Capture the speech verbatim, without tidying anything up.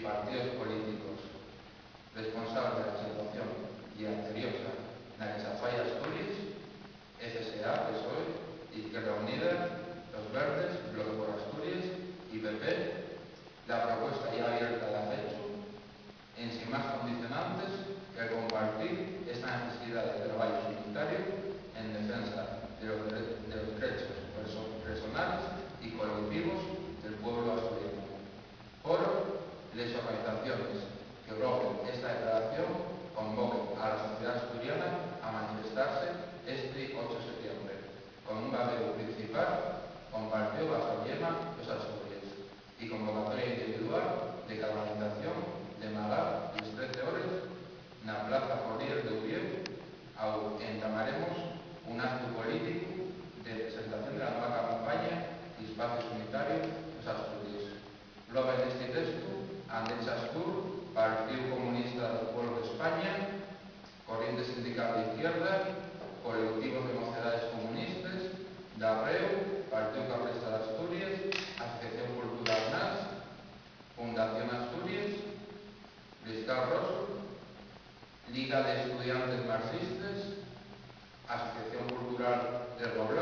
Partíos políticos responsables de la situación y anterior na que se fai Asturies, F S A, PSOE, Izquierda Unida, Los Verdes, Bloque por Asturies y P P, la propuesta ya abierta al acecho, ensin más condicionantes, que compartir esta necesidá de trabayu solidariu en defensa de los dere-, de los derechos perso-, personales y colectivos del pueblo asturianu. Foro, les organizaciones que votaren esta declaración convoquen a la sociedá asturiana a manifestarse esti ocho de setiembre, con un bateu principal compartíu baxo lema Los Asturies, y convocatoria individual de cada organización de magar les trece hores na Plaza Forier d'Uviéu, au entamaremos un actu políticu de presentación de la nueva campaña y espacios unitarios Los Asturies. Globen esti textu Andrés Astur, Partíu Comunista del Pueblo de España, Corriente Sindical d'Izquierda, Colectivos de Mocedades Comunistes, Dapreu, Partíu Cabrista d'Asturies, Asociación Cultural Nas, Fundación Asturies, Luis Carroso, Liga d'Estudiantes Marxistes, Asociación Cultural del Goblán,